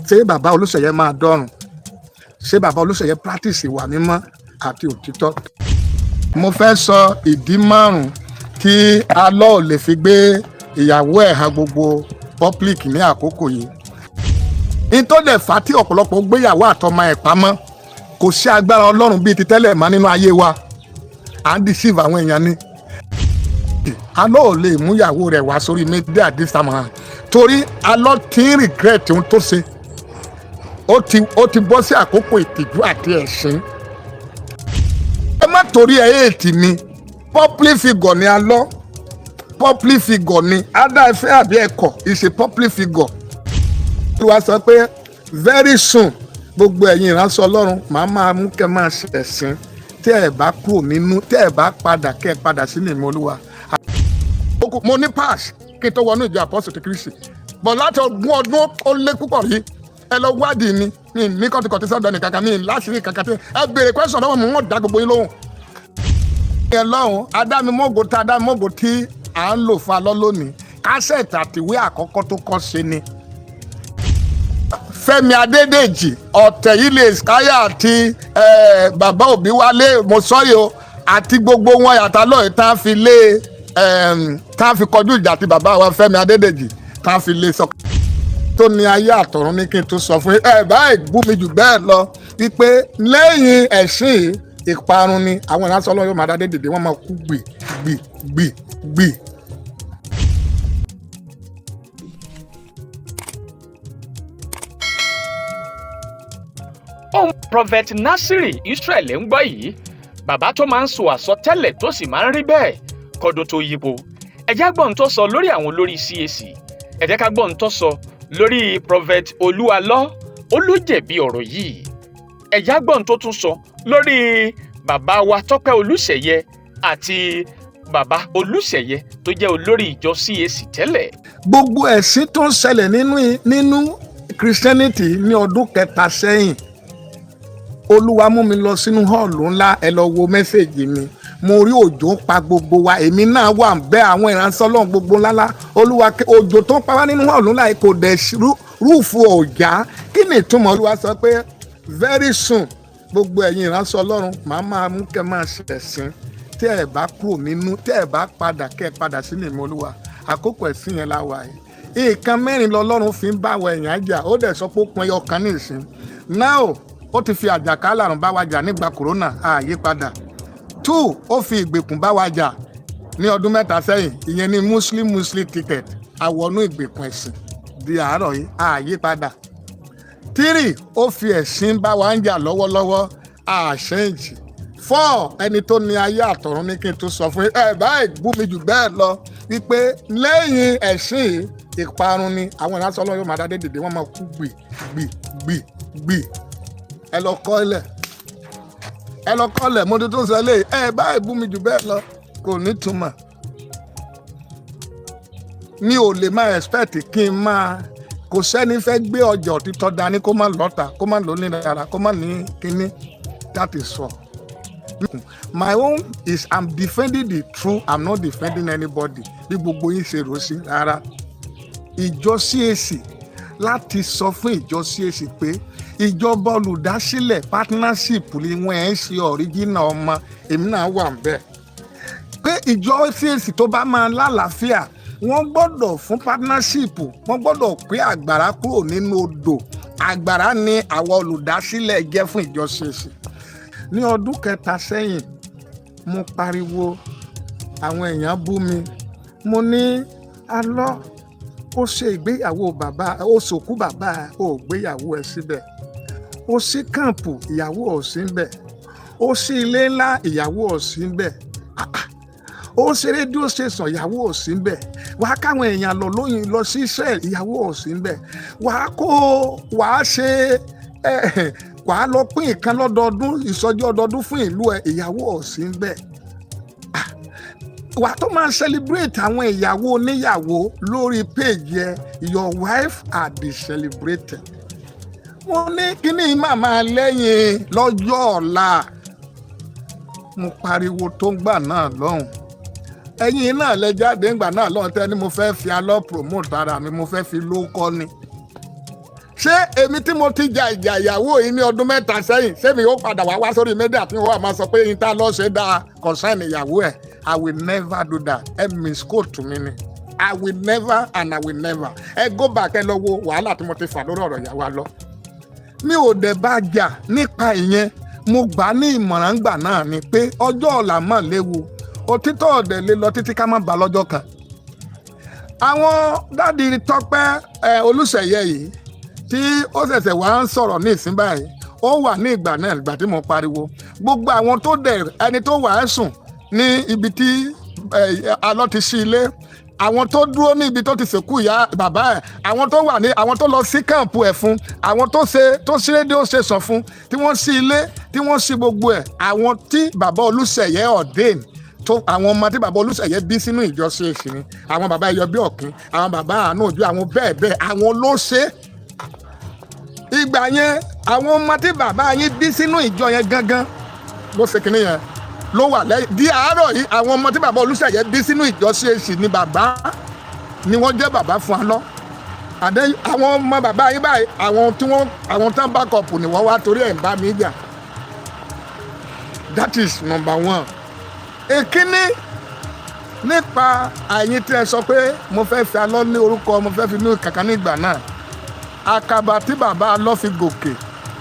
Ṣé bàbá Olúṣèyẹ máa dọ́run? Ṣé bàbá Olúṣèyẹ practice ìwà mímọ́ àti òtítọ́? Mo fẹ́ sọ ìdí márùn-ún tí Alọ́ ò lè fi gbé ìyàwó ẹ̀ hàn gbogbo public ní àkókò yìí. Ní tó dẹ̀ fà á tí ọ̀pọ̀lọpọ̀ gbéyàwó àtọmọ ẹ̀ pamọ́, kò sí agbára Ọlọ́run bíi ti tẹ́lẹ̀ mọ́ nínú ayé wa. À ń deceive àwọn èèyàn ni. Alọ́ ò lè mú ìyàwó rẹ̀ wá sórí media this time around, torí Alọ́ ti ń regret ohun tó ṣe. Ó ti bọ́ sí àkókò ìtìjú àti ẹ̀sín. Ẹ má torí ẹ hate mi. Public figure ni Alọ́, public figure ni ada ẹfẹ àbí ẹkọ is a public figure. Olúwa sọ pé very soon, gbogbo ẹ̀yin ìránṣẹ́ Ọlọ́run, màá máa mú kẹ́ máa ṣe ẹ̀sín tí ẹ bá kúrò nínú, tí ẹ bá padà, kẹ́ ẹ padà sínú ìmọ̀ Olúwa. Mo ní pass kí n tó wọnú ìjọ Apostle ti Kristi bọ̀ láti 20 ọdún ó lé púpọ̀ rí. Ẹ lọ wádìí mi. Mi ní kọ́tìkọ́tì sọ́dọ̀ ní kankan, mi láṣìírí kankan tí ẹ béèrè question lọ́wọ́ mi, wọ́n dá gbogbo yín lóhùn. Ẹ lọ́hùn adámimógo tá adámimógo tí à ń lò fún Alọ́ lónìí, cassette àtìwé àkọ́kọ́ tó kọ́ ṣe ni. Fẹ́mi Adédèjì ọ̀tẹ̀ yìí lè káyà àti bàbá òbí wálé, mo sọ́rí o, àti gbogbo wọn yàtọ̀ lọ́yẹ̀ tá a fi lé, tá a fi kọjú ìjà àti bàbá wa Fẹ́mi Adédèjì, tá a fi lé sọ tó ní ayé àtọ̀run ní kí n tó sọ fún yín. Ẹ báyìí bú mi jù bẹ́ẹ̀ lọ wípé lẹ́yìn ẹ̀sìn ìparun ni àwọn ìránṣẹ́ Ọlọ́run yóò máa dá dìde, wọ́n máa kú gbì gbì gbì gbì. Ohun Prophet Nasiri Israel ń gbọ́ yìí, bàbá tó máa ń sọ àsọtẹ́lẹ̀ tó sì máa ń rí bẹ́ẹ̀ kọ́dún tó yípo. Ẹ jẹ́ gbọ́n tó sọ lórí àwọn olórí CAC. Ẹ jẹ́ ká gbọ́n tó sọ lórí Prophet Olúalọ́, ó ló jẹ̀bi ọ̀rọ̀ yìí. Ẹ jẹ́ gbọ́n tó tún sọ lórí bàbá wa Tọ́pẹ́ Olúṣèyẹ àti bàbá Olúṣèyẹ tó jẹ́ olórí ìjọ CAC tẹ́lẹ̀. Gbogbo ẹ̀sìn tó ń ṣẹlẹ̀ nínú Christianity ní ọdún 3 sẹ́yìn, Olúwa mú mi lọ sínú hall ńlá. Ẹ lọ wo message mi. Mo rí òjò ń pa gbogbo wa, èmi náà wà ń bẹ, àwọn ìránṣẹ́ Ọlọ́run gbogbo ńláńlá. Olúwa, òjò tó ń pa wá nínú hall ńlá yìí kò dẹ̀ roof ọ̀já. Kí ni ìtumọ̀? Olúwa sọ pé very soon, gbogbo ẹ̀yin ìránṣẹ́ Ọlọ́run, màá máa mú kẹ́ máa ṣe ẹ̀sìn tí ẹ bá kúrò nínú, tí ẹ bá padà, kẹ́ ẹ padà sínú ìmọ̀ Olúwa. Àkókò ẹ̀sìn yẹn la wà yìí. Nǹkan mẹ́rin lọ́lọ́run fi ń bá àwọn èèyàn jà. Ó dẹ̀ sọ pé ó pin ẹyọ kan ní ìsìn now. Ó ti fi àjàkálẹ̀ àrùn bá wa jà nígbà corona, àyípadà. Two, ó fi ìgbèkùn bá wa jà ní ọdún 3 sẹ́yìn, ìyẹn ní Muslim Muslim ticket, àwọnú ìgbèkùn ẹ̀sìn di àárọ̀ yìí, àyípadà. Three, ó fi ẹ̀sìn bá wa ń jà lọ́wọ́lọ́wọ́, àṣẹ́ǹjì. Four, ẹni tó ní ayé àtọ̀run ní kí n tó sọ fún yín. Ẹ báyìí bú mi jù bẹ́ẹ̀ lọ wípé lẹ́yìn ẹ̀sìn ìparun ni àwọn ìránṣẹ́ Ọlọ́run yóò máa dá dìde, wọ́n máa kú gbì gbì gbì gbì. Ẹ lọ kọ́ ilẹ̀, ẹ lọ kọ́ ilẹ̀. Mo ti tún sọ eléyìí. Ẹ báyìí bú mi jù bẹ́ẹ̀ lọ, kò ní túmọ̀. Mi ò lè máa expect kí n máa, kò sẹ́ni fẹ́ gbé ọjà òtítọ́ dání kó má lọ́ta, kó má lóní rárá, kó má ní kíní. That is all. My own is I'm defending the truth, I'm not defending anybody bí gbogbo yín ṣe rò sí rárá. Ìjọ CAC, láti sọ fún ìjọ CAC pé ìjọba olùdásílẹ̀ partnership ni wọ́n ẹ̀ ń ṣe, original ọmọ èmi náà wà ń bẹ̀, pé ìjọ CAC tó bá máa lálàáfíà, wọ́n gbọ́dọ̀ fún partnership, wọ́n gbọ́dọ̀ pé àgbàrá kúrò nínú odò. Àgbàrá ni àwọn olùdásílẹ̀ jẹ́ fún ìjọ CAC. Ní ọdún 3 sẹ́yìn, mo pariwo, àwọn èèyàn bú mi. Mo ní Alọ́ ó ṣe ìgbéyàwó bàbá, ó sòkú bàbá, ó gbéyàwó ẹ síbẹ̀. Ó sí camp, ìyàwó ò sí ń bẹ̀. Ó sí ilé ńlá, ìyàwó ò sí ń bẹ̀. Ó ṣe radio station, ìyàwó ò sí ń bẹ̀. Wàá káwọn èèyàn lọ lóyún lọ sí Israel, ìyàwó ò sí ń bẹ̀. Wàá kó wàá ṣe ẹ, wàá lọ pín nǹkan lọ́dọọdún, ìsọjí ọdọọdún fún ìlú ẹ, ìyàwó ò sí ń bẹ̀. Wàá tó máa celebrate àwọn ìyàwó oníyàwó lórí page ẹ, your wife are the celebrated. Mo ní kíní màmá lẹ́yìn lọ́jọ́ ọ̀la. Mo pariwo tó ń gbà náà lọ́hùn. Ẹ̀yin náà lẹ jáde ńgbà náà lọ́hùn tẹ́ ni mo fẹ́ fi Alọ́ promote ara mi, mo fẹ́ fi lóko ni. Ṣé Ṣé èmi tí mo ti ja ìjà ìyàwó yìí ní ọdún 3 sẹ́yìn, ṣé mi ó padà wá wá sórí media tí wọ́n máa sọ pé yín tá lọ́ọ́ ṣe dáa concern ìyàwó ẹ̀? I will never do that. Ẹ misquote mi ni. I will never and I will never. Ẹ go back, ẹ lọ wo wàhálà tí mo ti fà lórí ọ̀rọ̀ ìyàwó alọ́. Mi ò dẹ̀ bá jà nípa ìyẹn. Mo gbà á ní ìmọ̀ràn gbà náà ni pé ọjọ́ ọ̀la mọ̀ léwu, òtítọ́ ọ̀dẹ̀ lè lọ títí ká má ba lọ́jọ́ kan. Àwọn daddy Tọ́pẹ́ ẹ Olúṣèyẹ yìí tí ó ṣẹ̀ṣẹ̀ wá ń sọ̀rọ̀ ní ìsín báyìí, ó wà ní ìgbà náà, ìgbà tí mo pariwo, gbogbo àwọn tó dẹ̀ ẹni tó wà á sùn ní ibi tí alọ́ ti sí ilé, àwọn tó dúró ní ibi tó ti sìnkú ìyá bàbá ẹ̀, àwọn tó wà ní, àwọn tó lọ sí camp ẹ̀ fún, àwọn tó ṣe tó sí radio station fún, tí wọ́n sí ilé, tí wọ́n sí gbogbo ẹ̀, àwọn tí bàbá Olúṣèyẹ ordain tó, àwọn ọmọ tí bàbá Olúṣèyẹ bí sínú ìjọ CAC ni, àwọn bàbá ẹyọ bí ọ̀kín, àwọn bàbá àánú òjò, àwọn bẹ́ẹ̀ bẹ́ẹ̀, àwọn ló ṣe é. Ìgbà yẹn, àwọn ọmọ tí bàbá yín bí sínú ìjọ yẹn gangan ló ṣe kinní yẹn, ló wà lẹ́yìn di àárọ̀ yìí. Àwọn ọmọ tí bàbá Olúṣèyẹ bí sínú ìjọ CAC ni bàbá ni wọ́n jẹ́ bàbá fún wa lọ àdé. Àwọn ọmọ bàbá yín báyìí, àwọn tí wọ́n, àwọn tán backup ni wọ́n wá torí ẹ̀ ń bá mi jà. That is number one. Èkíní, nípa àyín tí ẹ sọ pé mo fẹ́ fi alọ́ ní orúkọ, mo fẹ́ fi ní kankan nígbà náà, àkàbà tí bàbá alọ́ fi gòkè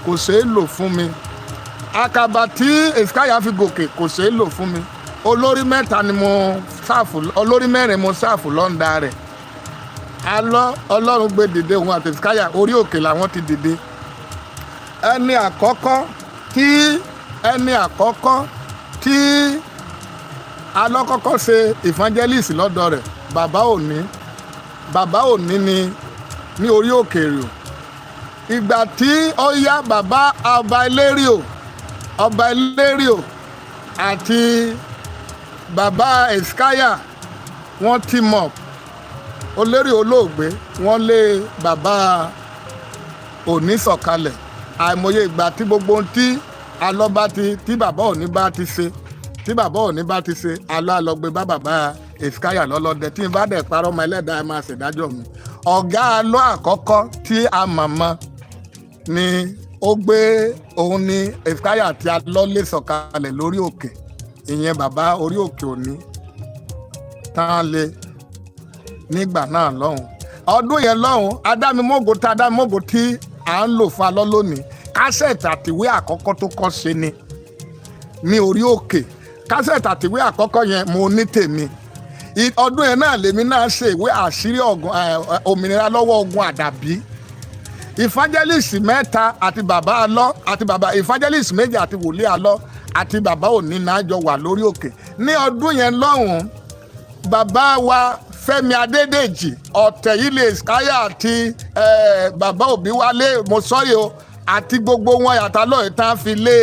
kò ṣeé lò fún mi, àkàbà tí èsìkáyà fi gòkè kò ṣeé lò fún mi. Olórí mẹ́ta ni mo serve, olórí mẹ́rin mo serve l'under rẹ̀. Alọ́, Ọlọ́run gbé dìde, òun àti èsìkáyà, orí òkè làwọn ti dìde. Ẹni àkọ́kọ́ tí alọ́ kọ́kọ́ ṣe evangelist lọ́dọ̀ rẹ̀, bàbá òní, bàbá òní ni ní orí òkè rò. Ìgbà tí ó yá, bàbá ọba eléríò, ọba eléríò àti bàbá eskaya, wọ́n team up. Olórí olóògbé, wọ́n lé bàbá òní sọ̀kalẹ̀. Àìmọye ìgbà tí gbogbo ohun tí alọ́ bá ti, tí bàbá òní bá ti ṣe, tí bàbá òní bá ti ṣe, alọ́ àlọ́gbé bá bàbá eskaya lọ́lọ́dẹ. Tí n bá dẹ̀ parọ́ ọmọ ẹlẹ́dàá, ẹ máa ṣèdájọ́ mi. Ọ̀gá alọ́ àkọ́kọ́ tí a mọ̀ mọ́ ni ó gbé òun ní eskaya àti alọ́ lè sọ̀kalẹ̀ lórí òkè. Ìyẹn bàbá orí òkè òní tán lé nígbà náà lọ́hùn, ọdún yẹn lọ́hùn. Adámimógo tá adámimógo tí à ń lò fún alọ́ lónìí, cassette àtìwé àkọ́kọ́ tó kọ́ ṣe ni ní orí òkè. Cassette àtìwé àkọ́kọ́ yẹn, mo ní tèmi. Ọdún yẹn náà lèmi náà ṣe ìwé àṣírí ọ̀gùn òmìnira lọ́wọ́ ogun àdàbí. Evangelist mẹ́ta àti bàbá alọ́ àti bàbá evangelist méjì àti wòlíì alọ́ àti bàbá òní náà jọ wà lórí òkè ní ọdún yẹn lọ́hùn-ún. Bàbá wa Fẹ́mi Adédèjì ọ̀tẹ̀ yìí lè káyà àti bàbá òbí wálé, mo sọ́rí o, àti gbogbo wọn yàtọ̀ lọ́yẹ̀ tá a fi lé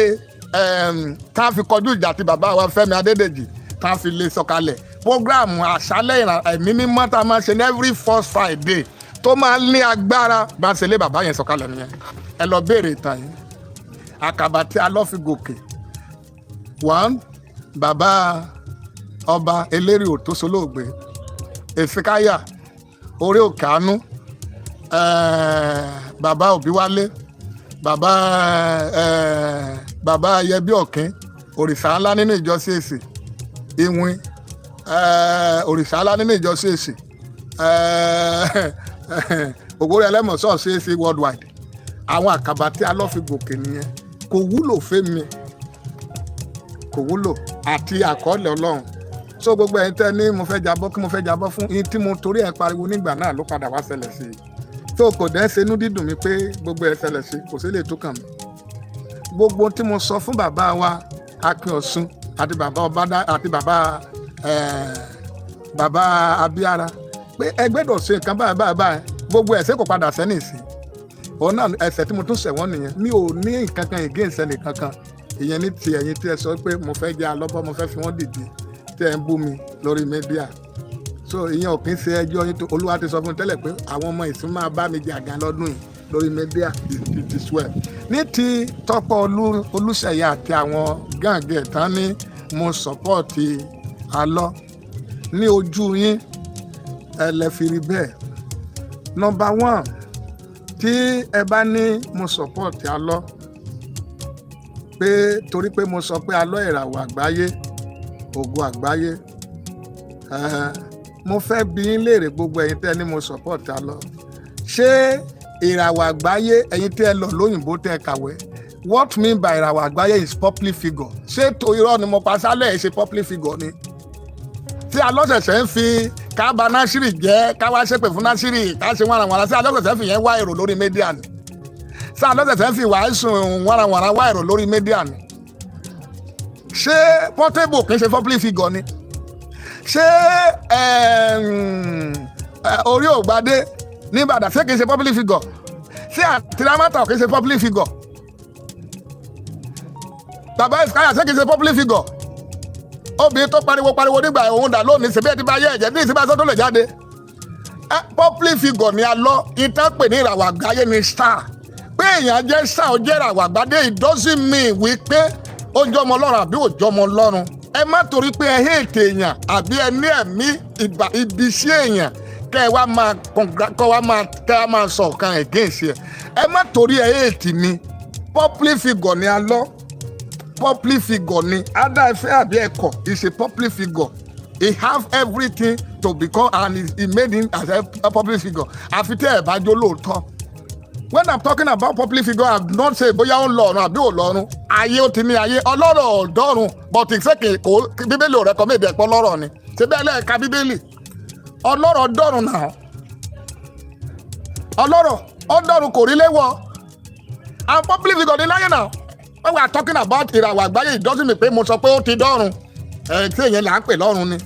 tá a fi kọjú ìjà àti bàbá wa Fẹ́mi Adédèjì tá a fi lé sọ̀kalẹ̀. Program àṣálẹ̀ ẹ̀mí mímọ́ tá a máa ṣe ní every first Friday tó máa ń ní agbára, bá a ṣe lé bàbá yẹn sọ̀kalẹ̀ nìyẹn. Ẹ lọ béèrè ìtàn yìí. Àkàbà tí a lọ́ fi gòkè, one, bàbá ọba eléré tó solóògbé, èsìkáyà orí òkè àánú, bàbá òbíwálé, bàbá yẹbí ọ̀kín, òrìṣà ńlá nínú ìjọ CAC, ìwìn, òrìṣà ńlá nínú ìjọ CAC, ògbórí ẹlẹ́mọ̀sọ́ CAC worldwide. Àwọn àkàbà tí a lọ́ fi gòkè nìyẹn. Kò wúlò fẹ́mi, kò wúlò àti àkọọ́lẹ̀ Ọlọ́run. So gbogbo ẹ̀yin tẹ́ ní mo fẹ́ jábọ́, kí mo fẹ́ jábọ́ fún yín tí mo torí ẹ̀ pariwo nígbà náà ló padà wá ṣẹlẹ̀ sí i. So kò dẹ́ ṣe inú dídùn mi pé gbogbo ẹ̀ ṣẹlẹ̀ sí, kò sí lè tó kàn mí. Gbogbo tí mo sọ fún bàbá wa Akin Ọ̀sùn àti bàbá Ọbádá àti bàbá Abíára pé ẹ gbẹ́dọ̀ ṣe nǹkan báyìí báyìí báyìí, gbogbo ẹ̀ṣẹ̀ kò padà sẹ́ni sí òun náà. Ẹ̀ṣẹ̀ tí mo tún ṣẹ̀ wọ́n nìyẹn. Mi ò ní nǹkan kan against ẹnì kankan. Ìyẹn ní ti ẹ̀yin tí ẹ sọ pé mo fẹ́ jẹ́ alọ́bọ́, mo fẹ́ fi wọ́n dìde, tí ẹ ń bú mi lórí media. So ìyẹn ò kí ń ṣe ẹjọ́ yín. Tó Olúwa ti sọ fún mi tẹ́lẹ̀ pé àwọn ọmọ ìsìn máa bá mi jà gan lọ́dún yìí lórí media. It is well. Ní ti Tọ́pẹ́ Olúṣèyẹ àti àwọn gáǹgẹ̀ tán ní mo support alọ́, ní ojú yín ẹ lẹ fi rí bẹ́ẹ̀. Number one, tí Tí ẹ bá ní mo support Alọ́ pé torí pé mo sọ pé Alọ́ ìràwọ̀ àgbáyé, ògo àgbáyé, mo fẹ́ bi yín léèrè, gbogbo ẹ̀yin tẹ́ ní mo support Alọ́, ṣé ìràwọ̀ àgbáyé, ẹ̀yin tẹ́ ẹ lọ lóyìnbó, tẹ́ ẹ kàwé, what mean by ìràwọ̀ àgbáyé is public figure? Ṣé tó irọ́ ni mo pa sálẹ̀ ẹ̀ ṣe public figure ni tí alọ́sẹ̀sẹ̀ ń fi kábà Násìrì jẹ́, káwá ṣépè fún Násìrì, ká ṣe wàràwàrà sí? Alọ́sẹ̀sẹ̀ fi yẹn wá èrò lórí media ni? Sí alọ́sẹ̀sẹ̀ fi wàásù wàràwàrà wá èrò lórí media ni? Ṣé Portable kì í ṣe public figure ni? Ṣé orí ògbadé ní Ìbàdàn, ṣé kì í ṣe public figure? Ṣé àtìrámátà kì í ṣe public figure? Bàbá Ìsìkáyà, ṣé kì í ṣe public figure? Obìnrin tó pariwo pariwo nígbà òun dà lónìí? Ṣèbí ẹ ti bá yẹ ẹ̀jẹ̀ ní ìsìnbá tó lè jáde? Public figure ni a lọ. Ìtàn pè ní ìràwọ̀ àgbáyé ni star. Pé èèyàn jẹ́ star, ó jẹ́ ìràwọ̀ àgbáyé, it doesn't mean wípé ó jọmọ Ọlọ́run àbí ò jọmọ Ọlọ́run. Ẹ má torí pé ẹ hate èèyàn àbí ẹ ní ẹ̀mí ibi sí èèyàn, kẹ́ ẹ wá máa kọ́ wá máa kẹ́ ẹ máa sọ ọ̀kan against ẹ. Ẹ má torí ẹ hate mi. Public figure ni a lọ, public figure ni ada ẹfẹ àbí ẹkọ is a public figure. He have everything to become and he made him as a public figure. Àfi tí ẹ bá jó lóòótọ́. When I'm talking about public figure, I'm not say bóyá ó ń lọ ọ̀run àbí ò lọ́run. Ayé ó ti ní ayé ọlọ́rọ̀ ọ̀dọ́run, but ìfẹ́ kò Bíbélì ò recommend ẹ̀pọ̀ lọ́rọ̀ ni. Ṣé bẹ́ẹ̀ lẹ́ẹ̀ka Bíbélì? Ọlọ́rọ̀ dọ́run náà, ọlọ́rọ̀ ọdọ́run kò rí léwọ́. And public figure ní láyé náà. When we are talking about ìràwọ̀ àgbáyé, it doesn't mean pé mo sọ pé ó ti dọ́run. Ẹ̀ tí èèyàn là ń pè lọ́run ni.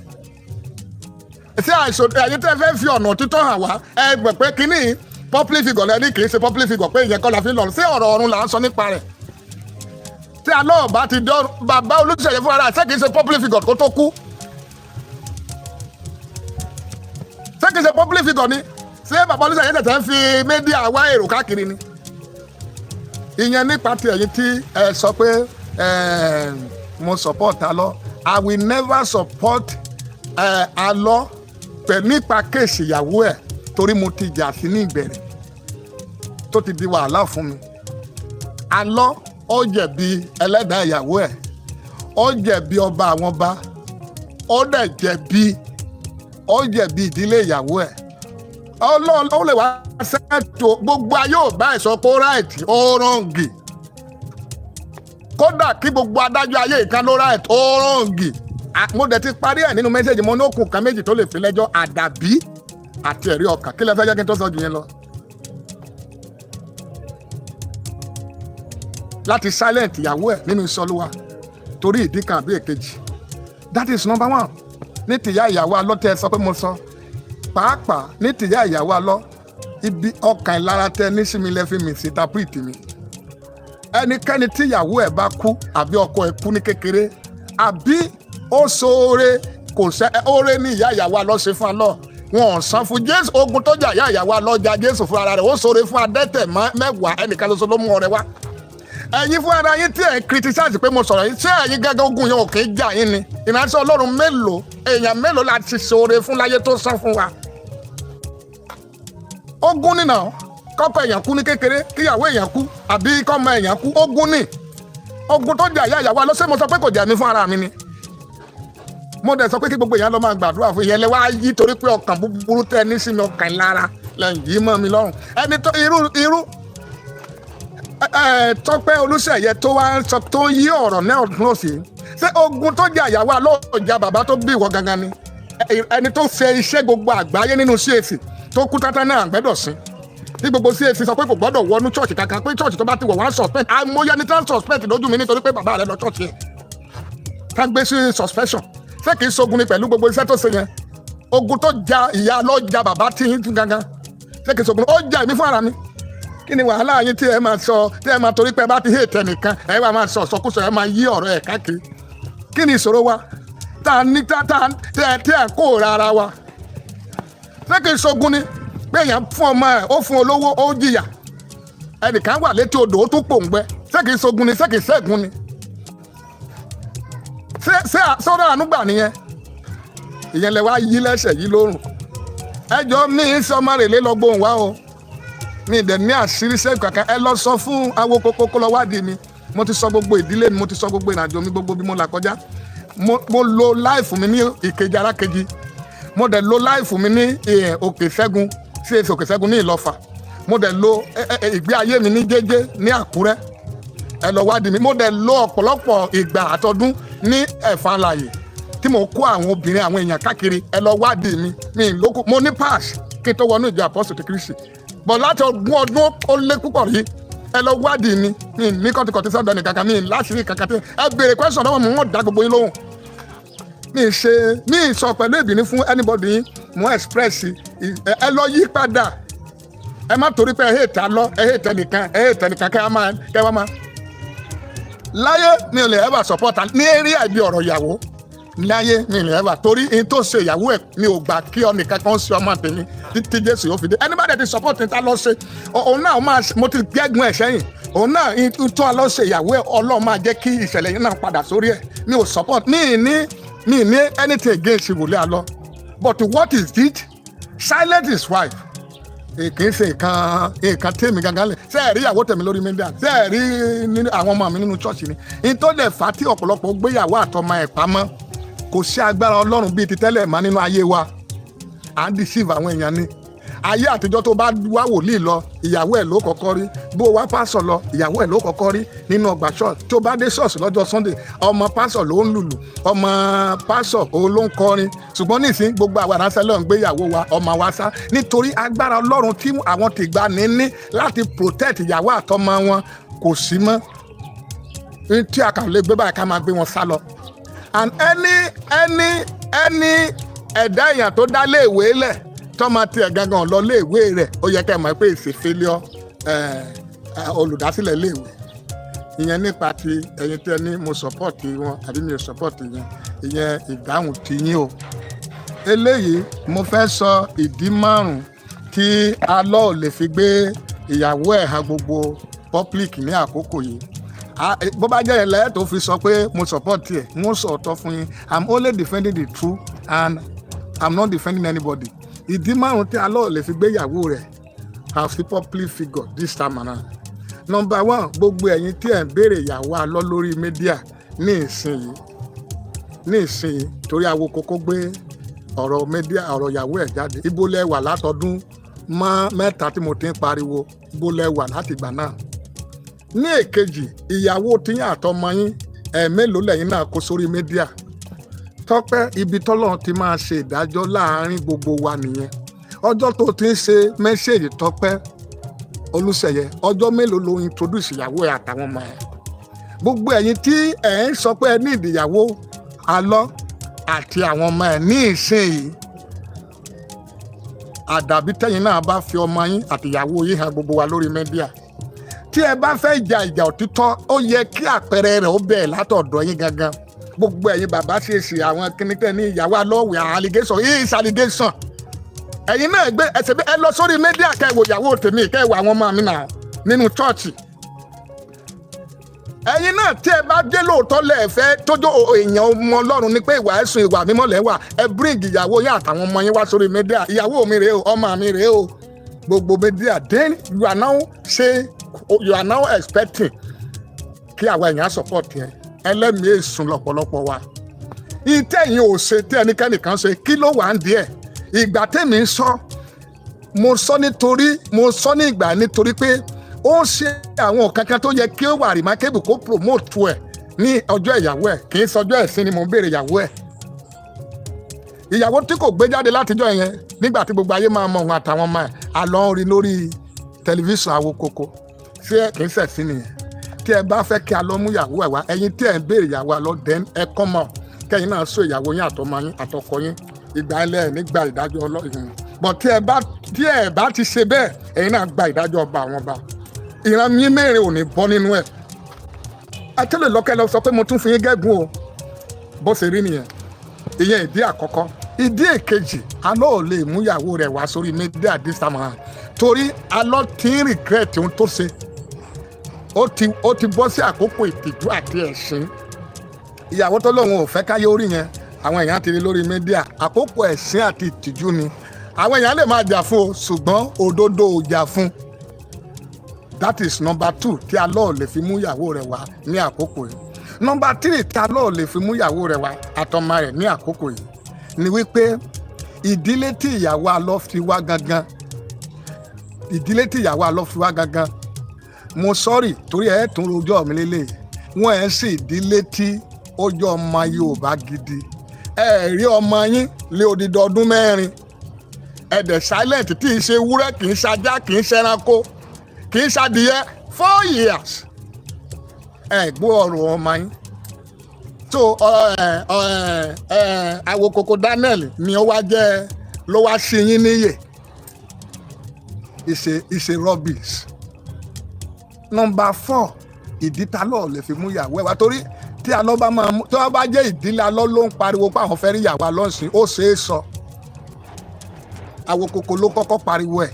Ṣé àìsàn ẹ̀yin tẹ́ fẹ́ fi ọ̀nà títọ́ hàn wá, ẹ gbẹ̀ pé kínní public figure lẹ́ni, kì í ṣe public figure pé ìyẹn kọ́ la fi ń lọ. Ṣé ọ̀rọ̀ ọ̀run là ń sọ nípa rẹ̀? Tí alọ́ bá ti dọ́run, bàbá Olúṣèyẹ fúnra rẹ̀, ṣé kì í ṣe public figure kó tó kú? Ṣé kì í ṣe public figure ni? Ṣé bàbá Olúṣèyẹ tẹ̀tẹ̀ ń fi media wá èrò káàkiri ni? Ìyẹn nípa ti ẹ̀yin tí ẹ sọ pé mo support Alọ́. I will never support Alọ́ pẹ̀lú nípa case ìyàwó ẹ̀, torí mo ti jà sí ní ìbẹ̀rẹ̀ tó ti di wàhálà fún mi. Alọ́ ó jẹ̀bi ẹlẹ́dàá ìyàwó ẹ̀, ó jẹ̀bi ọba àwọn ọba, ó dẹ̀ jẹ̀bi, ó jẹ̀bi ìdílé ìyàwó ẹ̀. Ọlọ́run ó lè wá sẹ́tò gbogbo ayé ò bá ẹ̀ sọ pé ó right, ó wrong. Kódà kí gbogbo adájọ́ ayé ìkan ló right, ó wrong. Mo dẹ̀ ti parí ẹ̀ nínú message. Mo ní òkun kan méjì tó lè fi lẹ́jọ́, àdàbí àti ẹ̀rí ọkàn. Kí lẹ fẹ́ jẹ́ kí n tó sọ jù yẹn lọ? Láti silent ìyàwó ẹ̀ nínú ìsọlúwa torí ìdí kan àbí èkejì, that is number one. Ní tìyá ìyàwó alọ́tẹ̀ sọ pé mo sọ, pàápàá ní tìyá ìyàwó alọ́, ibi ọkàn ìlara tẹ ní sí mi lẹ́ fi misinterpret mi. Ẹnikẹ́ni tí ìyàwó ẹ̀ bá kú àbí ọkọ ẹ̀ kú ní kékeré àbí ó ṣoore kò sẹ́, oore ní ìyá ìyàwó alọ́ ṣe fún alọ́, wọn ò san fún Jésù. Ogun tó jà ìyá ìyàwó alọ́ jà Jésù fún ara rẹ̀. Ó ṣoore fún adẹ́tẹ̀ 10, ẹnìkan ṣoṣo ló mú ọrẹ wá. Ẹ̀yin fún ara yín tí ẹ̀ ń criticize pé mo sọ̀rọ̀ yín, ṣé ẹ̀yin gẹ́gẹ́ ogun yẹn ò kì í jà yín ni? Ìránṣẹ́ Ọlọ́run mélòó, èèyàn mélòó la ti ṣoore fún láyé tó san fún wa? Ogun nìna kọ́kọ́ èèyàn kú ní kékeré, kíyàwó èèyàn kú àbí kọ́mọ èèyàn kú, ogun ní ogun tó jà ìyá ìyàwó alọ́. Ṣé mo sọ pé kò jà mí fún ara mi ni? Mo dẹ̀ sọ pé kí gbogbo èèyàn lọ máa gbàdúrà fún ìyẹn. Lẹ wá yí torí pé ọkàn búburú tẹ ní sí mi, ọkàn ìlara lẹ́yìn yìí mọ́ mi lọ́rùn. Ẹni tó irú irú ẹ Tọ́pẹ́ Olúṣèyẹ tó wá ń sọ, tó ń yí ọ̀rọ̀ náà náà sí, ṣé ogun tó jà ìyàwó alọ́ ò bàbá tó bí ìwọ gangan ni? Ẹni tó ṣe iṣẹ́ gbogbo àgbáyé nínú CAC tó kú tátá náà gbẹ́dọ̀ sí, tí gbogbo CAC sọ pé kò gbọ́dọ̀ wọnú church kankan, pé church tó bá ti wọ̀, wọ́n á suspend. Àìmọye ẹni tí wọ́n suspend lójú mi nítorí pé bàbá rẹ̀ lọ church yẹn, ká gbé sí suspension. Ṣé kìí ṣogun ni pẹ̀lú gbogbo iṣẹ́ tó ṣe yẹn? Ogun tó ja ìyá lọ ja bàbá tí yín tún gangan, ṣé kìí ṣogun? Ó ja èmi fún ara mi. Kí ni wàhálà yín tí ẹ máa sọ, tí ẹ máa torí pé ẹ bá ti hate ẹnìkan, ẹ wá máa sọ sọkúsọ, ẹ máa yí ọ̀rọ̀ ẹ̀ káàkiri? Kí ni ìṣòro wa tá a ní tá tá tí ẹ kó ra ara wa? Ṣé kìí ṣogun ni pé èèyàn fún ọmọ ẹ, ó fún olówó, ó jìyà, ẹnìkan wà létí odò, ó tún pòǹgbẹ? Ṣé kìí ṣogun ni? Ṣé kìí ṣẹ́gun ni? Ṣé ṣé sọ́dọ̀ àánú gbà nìyẹn? Ìyẹn lẹ wá yí lẹ́sẹ̀ yìí lórùn. Ẹjọ́ mi ń sọmọ rèlé lọ gbóhùn wá o. Mi dẹ̀ ní àṣírí sẹ́yìn kankan. Ẹ lọ sọ fún Awokoko kó lọ wádìí mi. Mo ti sọ gbogbo ìdílé mi, mo ti sọ gbogbo ìrìnàjò mi, gbogbo bí mo là kọjá. Mo lo life mi ní Ìkejì Arákejì, mo dẹ̀ lo life mi ní Òkè Ṣẹ́gun, CAC Òkè Ṣẹ́gun ní Ìlọ́fà. Mo dẹ̀ lo ìgbé ayé mi ní Jẹ́jẹ́ ní Àkúrẹ́. Ẹ lọ wádìí mi. Mo dẹ̀ lo ọ̀pọ̀lọpọ̀ ìgbà àtọdún ní Ẹ̀fọn Àlàyé tí mo kó àwọn obìnrin, àwọn èèyàn káàkiri. Ẹ lọ wádìí mi. Mi lóko, mo ní pass kí n tó wọnú ìjọ Àpọ́sù ti Kristi bọ̀ láti 20 ọdún ó lé púpọ̀ rí. Ẹ lọ wádìí mi. Mi ní kọ́tìkọ́tì sọ́dọ̀ ní kankan, mi láṣìírí kankan tí ẹ béèrè question lọ́wọ́ mi, wọ́n dá gbogbo yín lóhùn. Mi ṣe mi sọ pẹ̀lú ìbínú fún anybody yín. Mo express. Ẹ lọ yí padà. Ẹ má torí pé ẹ hate lọ, ẹ hate ẹnìkan, ẹ hate ẹnìkan, kẹ́ ẹ máa kẹ́ ẹ máa láyé. Mi ò lè ever support ní area ibi ọ̀rọ̀ ìyàwó láyé. Mi ò lè ever, torí n tó ṣe ìyàwó ẹ̀, mi ò gbà kí ọ nìkan kan ṣe ọmọ tèmi títí Jésù yóò fi dé. Ẹni bá dẹ̀ ti support ní ta lọ ṣe, òun náà máa, mo ti gẹ́gun ẹ̀ sẹ́yìn, òun náà n tó lọ ṣe ìyàwó ẹ̀, Ọlọ́run máa jẹ́ kí ìṣẹ̀lẹ̀ yẹn náà padà sórí ẹ̀. Mi ò support mi ní anything against wòlé àlọ́, but what is it, silent his wife, kì í ṣe nǹkan tèmi gangan lẹ. Ṣé ẹ rí ìyàwó tèmi lórí media? Ṣé ẹ rí àwọn ọmọ mi nínú church ni? N tó lè fà á tí ọ̀pọ̀lọpọ̀ gbéyàwó àtọmọ ẹ̀ pamọ́, kò sí agbára Ọlọ́run bíi ti tẹ́lẹ̀ mọ́ nínú ayé wa. À ń deceive àwọn èèyàn ni. Ayé àtijọ́, tó bá wá wòlíì lọ, ìyàwó ẹ̀ ló kọ́kọ́ rí. Bó o wá pásọ̀ lọ, ìyàwó ẹ̀ ló kọ́kọ́ rí nínú ọgbà church. Tó bá dé ṣọ́ọ̀ṣì lọ́jọ́ Sunday, ọmọ pásọ̀ ló ń lùlù, ọmọ pásọ̀ òun ló ń kọrin. Ṣùgbọ́n nísìnyí, gbogbo àwọn aránṣẹ́ ló ń gbé ìyàwó wa, ọmọ wa sá, nítorí agbára Ọlọ́run tí àwọn ti gbà ní láti protect ìyàwó àtọmọ wọn kò sí mọ́. Ní tí a kàn lè gbé báyìí, ká máa gbé wọn sá lọ. And any ẹ̀dá èèyàn tó dá léèwé lẹ̀, tọ́mọ tiẹ̀ gangan lọ léèwé rẹ̀, ó yẹ kẹ́ ẹ mọ̀ pé it's a failure olùdásílẹ̀ léèwé. Ìyẹn nípa ti ẹ̀yin tí ẹ ní mo support wọn àbí mi ò support yẹn. Ìyẹn ìdáhùn ti yín o. Eléyìí, mo fẹ́ sọ ìdí márùn-ún tí alọ́ ò lè fi gbé ìyàwó ẹ̀ hàn gbogbo public ní àkókò yìí. Bó bá jẹ́ ilẹ̀ tó fi sọ pé mo support ẹ̀, mo sọ ọ̀tọ̀ fún yín. I'm only defending the truth and I'm not defending anybody. Ìdí márùn-ún tí alọ́ ò lè fi gbé ìyàwó rẹ̀ as the public figure this time around. Number one, gbogbo ẹ̀yin tí ẹ̀ ń béèrè ìyàwó alọ́ lórí media ní ìsinyìí, torí Awokoko gbé ọ̀rọ̀ media, ọ̀rọ̀ ìyàwó ẹ̀ jáde, ibo lẹ wà látọdún mọ́ 3 tí mo ti ń pariwo? Ibo lẹ wà láti ìgbà náà? Ní èkejì, ìyàwó tíyín àtọmọ yín, ẹ̀ẹ́mélòó lẹ́yìn náà kó sórí media? Tọ́pẹ́, ibi tọ́lọ́run ti máa ṣe ìdájọ́ láàárín gbogbo wa nìyẹn. Ọjọ́ tó ti ń ṣe message, Tọ́pẹ́ Olúṣẹ̀yẹ, ọjọ́ mélòó ló introduce ìyàwó ẹ̀ àtàwọn ọmọ ẹ̀? Gbogbo ẹ̀yin tí ẹ̀ ń sọ pé ẹ ní ìdìyàwó alọ́ àti àwọn ọmọ ẹ̀ ní ìsinyìí, àdàbí tẹ́yin náà bá fi ọmọ yín àti ìyàwó yín hàn gbogbo wa lórí media. Tí ẹ bá fẹ́ ja ìjà òtítọ́, ó yẹ kí àpẹẹrẹ rẹ̀ ó bẹ̀rẹ̀ látọ̀dọ̀ yín gangan. Gbogbo ẹ̀yin bàbá ṣèṣì àwọn kìnìkan ní ìyàwó alọ́wẹ̀, allegation is allegation. Ẹ̀yin náà gbé ẹsẹ̀ bí ẹ lọ sórí media, kẹ́ ẹ wo ìyàwó tèmi, kẹ́ ẹ wo àwọn ọmọ mi náà nínú church. Ẹ̀yin náà, tí ẹ bá dé lóòótọ́ lẹ́ẹ̀fẹ́ tójó èèyàn ọmọ Ọlọ́run ni pé ìwà ẹ̀sùn, ìwà mímọ́ lẹ́wà, ẹ bring ìyàwó yín àtàwọn ọmọ yín wá sórí media. "Ìyàwó mi rèé o, ọmọ mi rèé o," gbogbo media. Then you are now expecting kí àwa èèyàn support yẹn. Ẹlẹ́mìí èsùn lọ́pọ̀lọpọ̀ wa. Ìtẹ̀yìn ò ṣe tí ẹnikẹ́ni kan ṣe, kí ló wà ń díẹ̀? Ìgbà tèmi ń sọ, mo sọ nítorí mo sọ ní ìgbà nítorí pé ó ń ṣe àwọn kankan tó yẹ kí ó wà remarkable kó promote ẹ̀ ní ọjọ́ ìyàwó ẹ̀. Kì í sọjọ́ ẹ̀sìn ni mò ń béèrè ìyàwó ẹ̀. Ìyàwó tí kò gbé jáde látijọ́ yẹn, nígbà tí gbogbo ayé máa mọ òun àtàwọn ọmọ ẹ̀, àlọ́ ń rí lórí tẹlifíṣàn Awokoko. Ṣé kì í ṣẹ̀sìn nìyẹn? Tí ẹ bá fẹ́ kí a lọ mú ìyàwó ẹ̀ wá, ẹ̀yin tí ẹ̀ ń béèrè ìyàwó àlọ́, then ẹ kọ́ mọ̀ kẹ́yìn náà sọ ìyàwó yín àtọmọ yín àtọkọ yín. Ìgbà ẹlẹ́ nígbà ìdájọ́ Ọlọ́run bọ̀. Tí ẹ bá ti ṣe bẹ́ẹ̀, ẹ̀yin náà gba ìdájọ́ ọba àwọn ọba. Ìran yín mẹ́rin ò ní bọ́ nínú ẹ̀. Atẹ́lẹ̀ lọ́kẹ́ lọ sọ pé mo tún fi yín gẹ́gùn o. Bó ṣe rí nìyẹn. Ìyẹn ìdí àkọ́kọ́. Ìdí èkejì, alọ́ ò lè mú ìyàwó rẹ̀ wá sórí media this time around torí alọ́ ti ń regret ohun tó ṣe. Ó ti bọ́ sí àkókò ìtìjú àti ẹ̀sín. Ìyàwó tó lóun ò fẹ́ káyé orí yẹn, àwọn èèyàn ti rí lórí media. Àkókò ẹ̀sín àti ìtìjú ni. Àwọn èèyàn lè máa jà fún o, ṣùgbọ́n òdodo ò jà fún. That is number two tí alọ́ ò lè fi mú ìyàwó rẹ̀ wá ní àkókò yìí. Number three tí alọ́ ò lè fi mú ìyàwó rẹ̀ wá àtọmọ rẹ̀ ní àkókò yìí ni wípé ìdílé tí ìyàwó alọ́ fi wá gangan, ìdílé tí ìyàwó alọ́ fi wá gangan, mo sorry, torí ẹ̀ tún rojọ́ mi lélẹ̀, wọ́n ẹ̀ sì ìdílé tí ó jọ ọmọ Yorùbá gidi. Ẹ rí ọmọ yín lé odidi ọdún 4, ẹ dẹ̀ silent, tí ì ṣe ewúrẹ́, kì í ṣajá, kì í ṣẹranko, kì í ṣadìyẹ. 4 years, ẹ gbọ́ ọ̀rọ̀ ọmọ yín. So ẹ ẹ ẹ Awokoko Daniel ni ó wá jẹ́ ló wá sí yín níyè. It's a rubbish. Number four, ìdí ta lọ́ọ̀ lè fi mú ìyàwó ẹ̀ wá, torí tí alọ́ bá máa mú, tí wọ́n bá jẹ́ ìdílé alọ́ ló ń pariwo pé àwọn fẹ́ rí ìyàwó alọ́ sìn, ó ṣeé sọ. Awokoko ló kọ́kọ́ pariwo ẹ̀.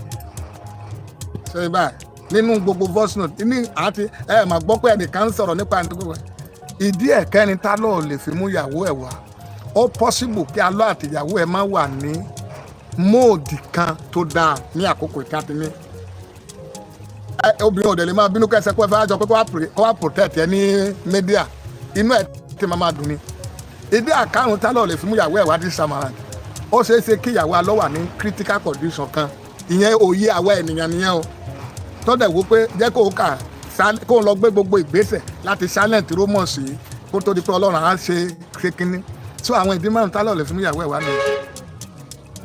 Ṣe báyìí nínú gbogbo voice note ní àti ẹ mà gbọ́ pé ẹnìkan ń sọ̀rọ̀ nípa ẹni tó gbogbo ẹ̀. Ìdí ẹ̀ kẹrin tá lọ́ọ̀ lè fi mú ìyàwó ẹ̀ wá, ó possible kí alọ́ àti ìyàwó ẹ̀ má wà ní mood kan tó dáa ní àkókò ìkàtí. Obìnrin ò dẹ̀ lè máa bínú kẹsẹ̀ kó ẹ fẹ́ jọ pé kó wá protect ẹ ní media, inú ẹ ti máa dùn ni. Ìdí àkàrùn tá lọ́ọ̀ lè fi mú ìyàwó ẹ̀ wá this time around, ó ṣeé ṣe kí ìyàwó alọ́ wà ní critical condition kan. Ìyẹn òye àwa ènìyàn nìyẹn o. Tọ́dẹ̀ wo pé jẹ́ kó o kà kó o lọ gbé gbogbo ìgbésẹ̀ láti silent rumors yìí kó tó di pé Ọlọ́run á ṣe ṣe kínní. So àwọn ìdí márùn tá lọ́ọ̀ lè fi mú ìyàwó ẹ̀ wá nìyẹn.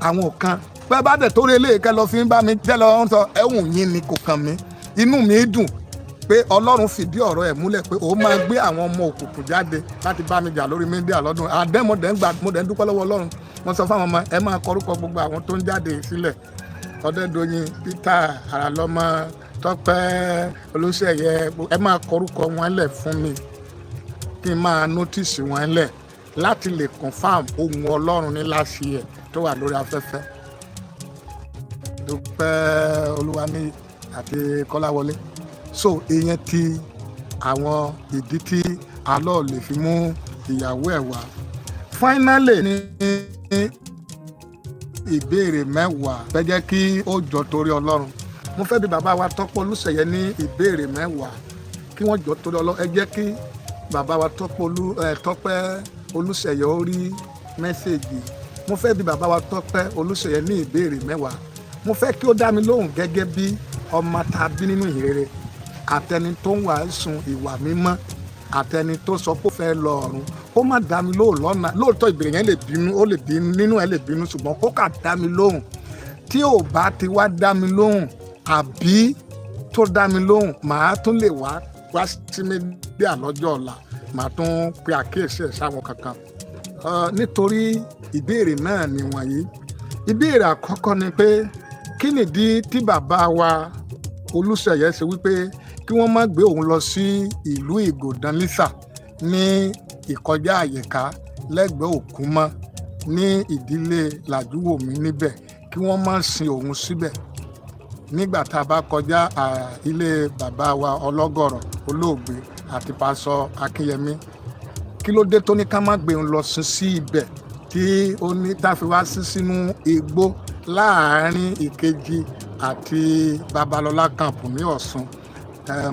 Àwọn kan pé bá dẹ̀ torí eléyìí kẹ́ lọ fi ń bá mi jẹ́ lọ ń sọ ẹ̀wùn yín ni kò kàn mí. Inú mi dùn pé Ọlọ́run fìdí ọ̀rọ̀ ẹ̀ múlẹ̀ pé òun máa gbé àwọn ọmọ òkùnkùn jáde láti bá mi jà lórí media lọ́dún àdẹ́. Mo dẹ̀ ń gbà, mo dẹ̀ ń dúpẹ́ lọ́wọ́ Ọlọ́run. Mo sọ fáwọn ọmọ, ẹ máa kọrúkọ gbogbo àwọn tó ń jáde sílẹ̀: Ọ̀dẹ́dọ̀yìn Peter Aralọ́mọ, Tọ́pẹ́ Olúṣèyẹ, ẹ máa kọrúkọ wọn lẹ̀ fún mi kí n máa notice wọn lẹ̀ láti lè confirm ohun Ọlọ́run ní láti ẹ̀ tó wà lórí afẹ́fẹ́. Dúpẹ́ Olúwaníyì àti Kọ́láwọlé. So ìyẹn ti àwọn ìdí tí alọ́ lè fi mú ìyàwó ẹ̀ wá. Finally, ní ìbéèrè 10 fẹ́ jẹ́ kí ó jọ torí Ọlọ́run. Mo fẹ́ bi bàbá wa Tọ́pẹ́ Olúṣèyẹ ní ìbéèrè 10, kí wọ́n jọ torí Ọlọ́run. Ẹ jẹ́ kí bàbá wa Tọ́pẹ́ Olúṣèyẹ ó rí message. Mo fẹ́ bi bàbá wa Tọ́pẹ́ Olúṣèyẹ ní ìbéèrè 10. Mo fẹ́ kí ó dá mi lóhùn gẹ́gẹ́ bí ọmọ tá a bí nínú ìhìnrere, àtẹni tó ń wàásù ìwà mímọ́, àtẹni tó sọ pé ó fẹ́ lọ ọ̀run. Kó má dá mi lóhùn lọ́nà lóòótọ́, ìbéèrè yẹn lè bínú, ó lè bínú nínú ẹ̀, lè bínú, ṣùgbọ́n kó kà dá mi lóhùn. Tí ò bá ti wá dá mi lóhùn àbí tó dá mi lóhùn, màá tún lè wá wá sí media lọ́jọ́ ọ̀la, màá tún pe àkíyèsí ẹ̀ sáwọn kankan. Nítorí ìbéèrè náà nìwọ̀nyí. Ìbéèrè àkọ́kọ́ ni pé, kí nìdí tí bàbá wa Olúṣèyẹ ṣe wípé kí wọ́n má gbé òun lọ sí ìlú Ìgòdàn Lísà ní ìkọjá àyíká lẹ́gbẹ̀ẹ́ òkun mọ́ ní ìdílé Làjúwòmí níbẹ̀, kí wọ́n má sin òun síbẹ̀ nígbà tá a bá kọjá ilé bàbá wa Ọlọ́gọ̀rọ̀ olóògbé àti Pásọ Akínyẹmí? Kí ló dé tó ní ká má gbé òun lọ sin sí ibẹ̀, tí ó ní tá a fi wá sí sínú igbó láàárín Ìkejì àti Babalọlá Camp ní Ọ̀ṣun?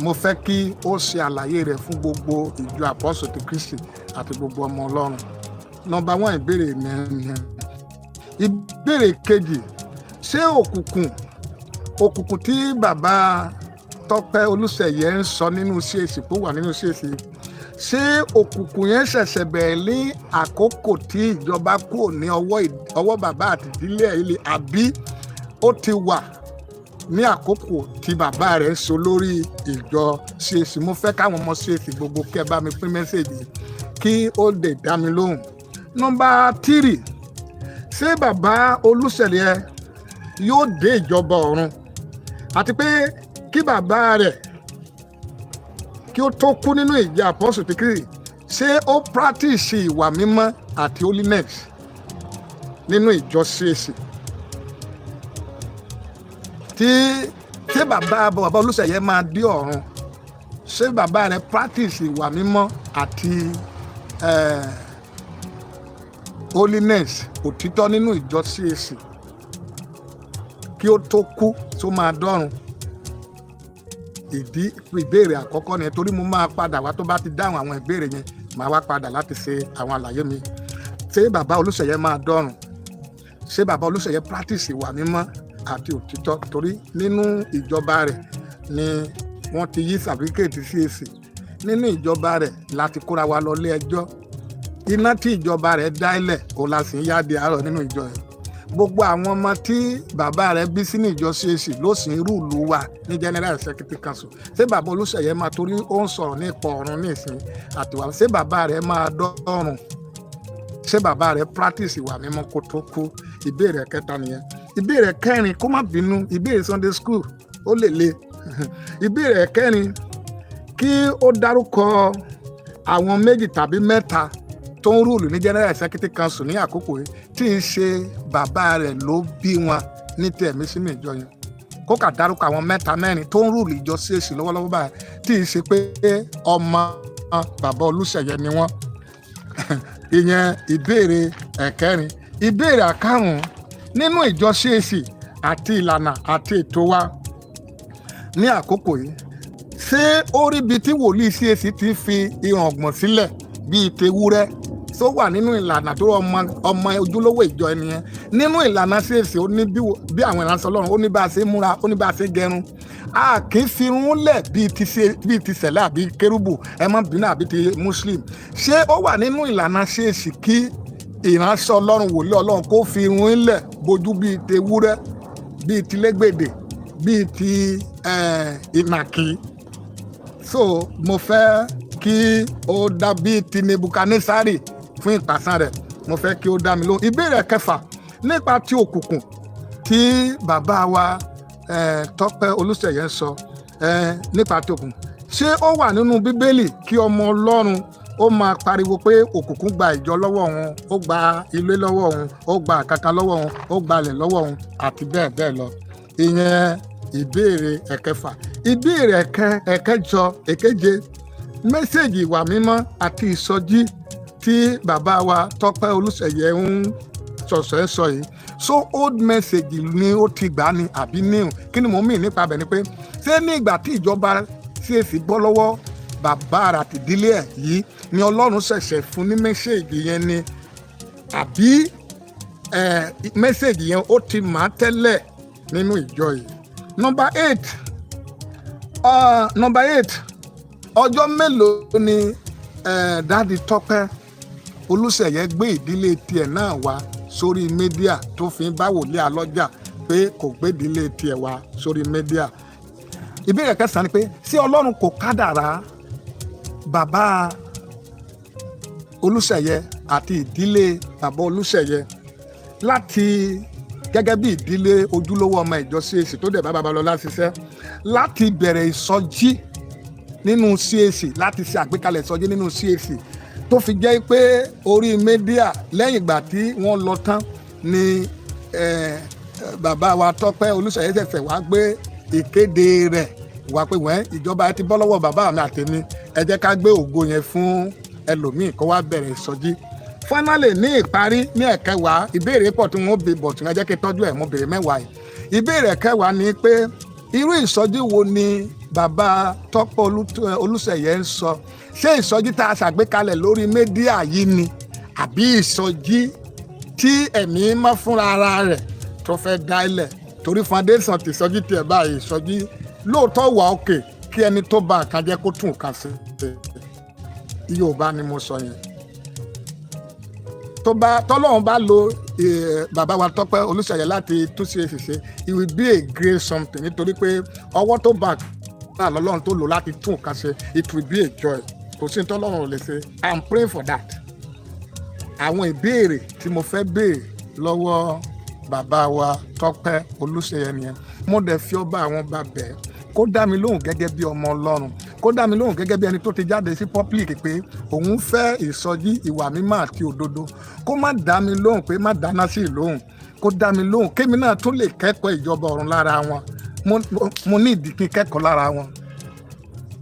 Mo fẹ́ kí ó ṣe àlàyé rẹ̀ fún gbogbo ìjọ Àpọ́sù ti Kristi àti gbogbo ọmọ Ọlọ́run. Number one, ìbéèrè mẹ́rin. Ìbéèrè kejì, ṣé òkùnkùn tí bàbá Tọ́pẹ́ Olúṣèyẹ ń sọ nínú CAC tó wà nínú CAC, ṣé òkùnkùn yẹn ṣẹ̀ṣẹ̀ bẹ̀rẹ̀ ní àkókò tí ìjọba kúrò ní ọwọ́ bàbá àti ìdílé ẹ̀ ilé, àbí ó ti wà ní àkókò tí bàbá rẹ̀ ń so lórí ìjọ CAC? Mo fẹ́ káwọn ọmọ CAC gbogbo kẹ́ bá mi pín message kí ó lè dá mi lóhùn. Number three, ṣé bàbá Olúṣèyẹ yóò dé ìjọba ọ̀run, àti pé kí bàbá rẹ̀ kí ó tó kú nínú ìjọ Àpọ́sù ti Kristi, ṣé ó practice ìwà mímọ́ àti holiness nínú ìjọ CAC? Tí ṣé bàbá Olúṣèyẹ máa dé ọ̀run, ṣé bàbá rẹ̀ practice ìwà mímọ́ àti holiness, òtítọ́ nínú ìjọ CAC kí ó tó kú, tó máa dọ́run? Ìdí ìbéèrè àkọ́kọ́ nìyẹn, torí mo máa padà wá. Tó bá ti dáhùn àwọn ìbéèrè yẹn, màá wá padà láti ṣe àwọn àlàyé mi. Ṣé bàbá Olúṣèyẹ máa dọ́run? Ṣé bàbá Olúṣèyẹ practice ìwà mímọ́ àti òtítọ́? Torí nínú ìjọba rẹ̀ ni wọ́n ti yí certificate CAC. Nínú ìjọba rẹ̀ láti kóra wa lọ ilé ẹjọ́. Iná tí ìjọba rẹ̀ dá ilẹ̀ òun la sì ń yáde àárọ̀ nínú ìjọ yẹn. Gbogbo àwọn ọmọ tí bàbá rẹ̀ bí sínú ìjọ CAC ló sì ń rule wa ní General Executive Council. Ṣé bàbá Olúṣèyẹ máa, torí ó ń sọ̀rọ̀ nípa ọ̀run nísìn àtiwá, ṣé bàbá rẹ̀ máa dọ́run? Ṣé bàbá rẹ̀ practice ìwà mímọ́ kó tó kú? Ìbéèrè kẹta nìyẹn. Ìbéèrè kẹrin, kó má bínú, ìbéèrè Sunday school ó lè le. Ìbéèrè kẹrin, kí ó dárúkọ àwọn méjì tàbí mẹ́ta tó ń rule ní General Executive Council ní àkókò yìí tí í ṣe bàbá rẹ̀ ló bí wọn ní tẹ̀mí sínú ìjọ yẹn. Kó kà dárúkọ àwọn mẹ́ta mẹ́rin tó ń rule ìjọ CAC lọ́wọ́lọ́wọ́ báyìí tí í ṣe pé ọmọ bàbá Olúṣèyẹ ni wọ́n. Ìyẹn ìbéèrè ẹ̀kẹrin. Ìbéèrè àkàrùn, nínú ìjọ CAC àti ìlànà àti ètò wa ní àkókò yìí, ṣé ó rí ibi tí wòlíì CAC ti fi irùngbọ̀n sílẹ̀ bíi tewúrẹ́ tó wà nínú ìlànà tó ọmọ ọmọ ojúlówó ìjọ ẹnìyẹn? Nínú ìlànà CAC, ó ní bí àwọn ìránṣẹ́ Ọlọ́run, ó ní bá a ṣe múra, ó ní bá a ṣe gẹrun. A kì í fi irun lẹ̀ bíi ti sẹ̀lẹ̀ àbí kérúbù, ẹ má bínú, àbí ti Muslim. Ṣé ó wà nínú ìlànà CAC kí ìránṣẹ́ Ọlọ́run, wòlíì Ọlọ́run, kó fi irun lẹ̀ bójú bíi tewúrẹ́, bíi ti lẹ́gbẹ̀dẹ̀, bíi ti ìnàkí? So mo fẹ́ kí ó dá bíi ti Nebukadnesari fún ìpàsán rẹ̀. Mo fẹ́ kí ó dá mi lóhùn. Ìbéèrè kẹfà, nípa ti òkùnkùn tí bàbá wa Tọ́pẹ́ Olúṣèyẹ ń sọ nípa ti òkùnkùn, ṣé ó wà nínú Bíbélì kí ọmọ Ọlọ́run ó máa pariwo pé òkùnkùn gba ìjọ lọ́wọ́ òun, ó gba ilé lọ́wọ́ òun, ó gba àkàkà lọ́wọ́ òun, ó gba ilẹ̀ lọ́wọ́ òun, àti bẹ́ẹ̀ bẹ́ẹ̀ lọ? Ìyẹn ìbéèrè ẹ̀kẹfà. Ìbéèrè ẹ̀kẹjọ, èkeje, message ìwà mímọ́ àti ìsọjí tí bàbá wa Tọ́pẹ́ Olúṣèyẹ ń sọ̀sọ̀ ẹ̀ sọ yìí, so old message ni ó ti gbà ní àbí new? Kí ni mo mì nípa bẹ̀ ni pé, ṣé ní ìgbà tí ìjọba CAC bọ́ lọ́wọ́ bàbá rẹ̀ àti ìdílé ẹ̀ yìí ni Ọlọ́run ṣẹ̀ṣẹ̀ fún ní message yẹn ni, àbí message yẹn ó ti máa tẹ́lẹ̀ nínú ìjọ yìí? Number eight, number eight, ọjọ́ mélòó ni Daddy Tọ́pẹ́ Olúṣèyẹ gbé ìdílé tiẹ̀ náà wá sórí media tó fi ń bá wòlíì alọ́jà pé kò gbé ìdílé tiẹ̀ wá sórí media? Ìbéèrè kẹsàn-án ni pé, ṣé Ọlọ́run kò kádàrá bàbá Olúṣèyẹ àti ìdílé bàbá Olúṣèyẹ láti gẹ́gẹ́ bí ìdílé ojúlówó ọmọ ìjọ CAC tó dẹ̀ bá Babalọ́lá ṣiṣẹ́ láti bẹ̀rẹ̀ ìsọjí nínú CAC, láti ṣe àgbékalẹ̀ ìsọjí nínú CAC, tó fi jẹ́ pé orí media lẹ́yìn ìgbà tí wọ́n lọ tán ni bàbá wa Tọ́pẹ́ Olúṣèyẹ ṣẹ̀ṣẹ̀ wá gbé ìkéde rẹ̀ wá pé wẹ́n ìjọba ti bọ́ lọ́wọ́ bàbá mi àtèmi, ẹ jẹ́ ká gbé ògo yẹn fún ẹlòmíì kó wá bẹ̀rẹ̀ ìsọjí? Finally, ní ìparí, ní ẹ̀kẹwàá, ìbéèrè pọ̀ tí wọ́n bí bọ̀ tí wọ́n jẹ́ kí n tọ́jú ẹ̀. Mo béèrè 10 yìí. Ìbéèrè kẹwàá ni pé, irú ìsọjí wo ni bàbá Tọ́pẹ́ Olúṣèyẹ ń sọ? Ṣé ìsọjí tá a ṣàgbékalẹ̀ lórí media yìí ni, àbí ìsọjí tí ẹ̀mí mọ́ fúnra ara rẹ̀ tó fẹ́ dá ilẹ̀? Torí foundation ti ìsọjí tiẹ̀ báyìí, ìsọjí lóòótọ́ wà òkè kí ẹni tó bá nǹkan jẹ́ kó tún nǹkan ṣe. Yorùbá ni mo sọ yẹn. Tó bá tọ́lọ́run bá lo bàbá wa Tọ́pẹ́ Olúṣèyẹ láti tún ṣe ṣe, it will be a great something, nítorí pé ọwọ́ tó bá náà lọ́lọ́run tó lò láti tún nǹkan ṣe, it will be a joy. Kò sí ní tọ́lọ́run ò lè ṣe. I am praying for that. Àwọn ìbéèrè tí mo fẹ́ béèrè lọ́wọ́ bàbá wa Tọ́pẹ́ Olúṣèyẹ nìyẹn. Mo dẹ̀ fi ọba àwọn bá bẹ́ẹ̀ kó dá mi lóhùn gẹ́gẹ́ bí ọmọ Ọlọ́run, kó dá mi lóhùn gẹ́gẹ́ bí ẹni tó ti jáde sí public pé òun fẹ́ ìsọjí ìwà mímọ́ àti òdodo. Kó má dá mi lóhùn pé má dáná sí ìlóhùn, kó dá mi lóhùn kémi náà tún lè kẹ́kọ̀ọ́ ìjọba ọ̀run lára wọn. Mo ní ìdí kí n kẹ́kọ̀ọ́ lára wọn.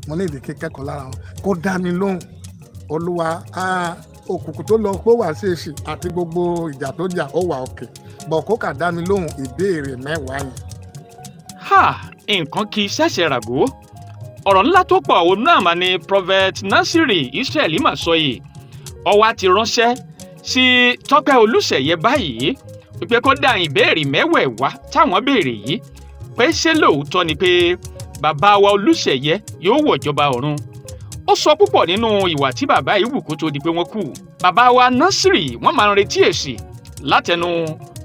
Mo ní ìdí kí n kẹ́kọ̀ọ́ lára wọn. Kó dá mi lóhùn. Olúwa, òkùnkùn tó lọ pé wà sí èsì àti gbogbo ìjà tó jà, ó wà òkè bọ̀, kó kà dá mi lóhùn ìbéèrè 10 yẹn. Ha, nǹkan kì í ṣẹ̀ṣẹ̀ ràgó. Ọ̀rọ̀ ńlá tó pọ̀ òun náà mà ní Prophet Nasiri Israel mà sọ yìí. Ó wá ti ránṣẹ́ sí Tọ́pẹ́ Olúṣèyẹ báyìí wípé kó dá ìbéèrè mẹ́wẹ̀ẹ̀wá táwọn béèrè yìí, pé ṣé lóòótọ́ ni pé bàbá wa Olúṣèyẹ yóò wọ̀jọba ọ̀run? Ó sọ púpọ̀ nínú ìwà tí bàbá yìí wù kó tó di pé wọ́n kú. Bàbá wa Nasiri, wọ́n máa ń retí èsì látẹnu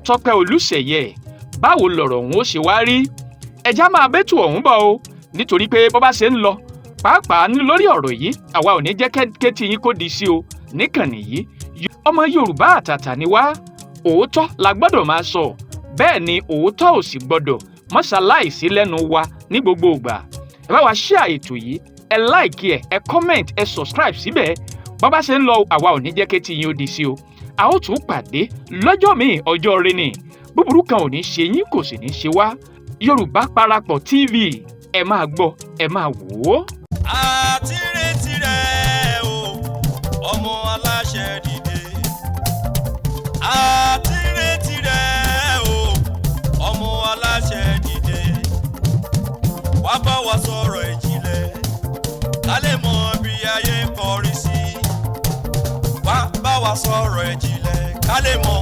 Tọ́pẹ́ Olúṣèyẹ. Báwo lọ̀rọ̀ ọ̀hún ó ṣe wá rí? Ẹjá máa bẹ́tù ọ̀hún bọ̀ o, nítorí pé bó bá ṣe ń lọ pàápàá ní lórí ọ̀rọ̀ yìí, àwa ò ní jẹ́ kétí yín kó di sí o níkànnì yìí. Ọmọ Yorùbá àtàtà ni wá, òótọ́ la gbọ́dọ̀ máa sọ. Bẹ́ẹ̀ ni òótọ́ ò sì gbọ́dọ̀ mọ́ṣáláìsí lẹ́nu wa ní gbogbo ìgbà. Ẹ bá wa share ètò yìí, ẹ like ẹ, ẹ comment, ẹ subscribe síbẹ̀. Bó bá ṣe ń lọ, àwa ò ní jẹ́ kétí yín ó di sí o. A ó tún pàdé lọ́jọ́ míì, ọjọ́ rẹ ni. Búburú kan ò ní ṣe yín, kò sì ní ṣe wá. Yorùbá Parapọ̀ TV, ẹ máa gbọ́, ẹ máa wò ó. Àti retí rẹ̀ o, ọmọ aláṣẹ dìde. Àti retí rẹ̀ o, ọmọ aláṣẹ dìde. Wá bá wa sọ̀rọ̀ ìjìnlẹ̀, ká lè mọ bí ayé ń kọrí sí. Wá bá wa sọ̀rọ̀ ìjìnlẹ̀, ká lè mọ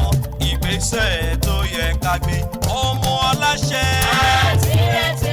ìgbésẹ̀ tó yẹ ká gbé, ọmọ aláṣẹ. Àti retí.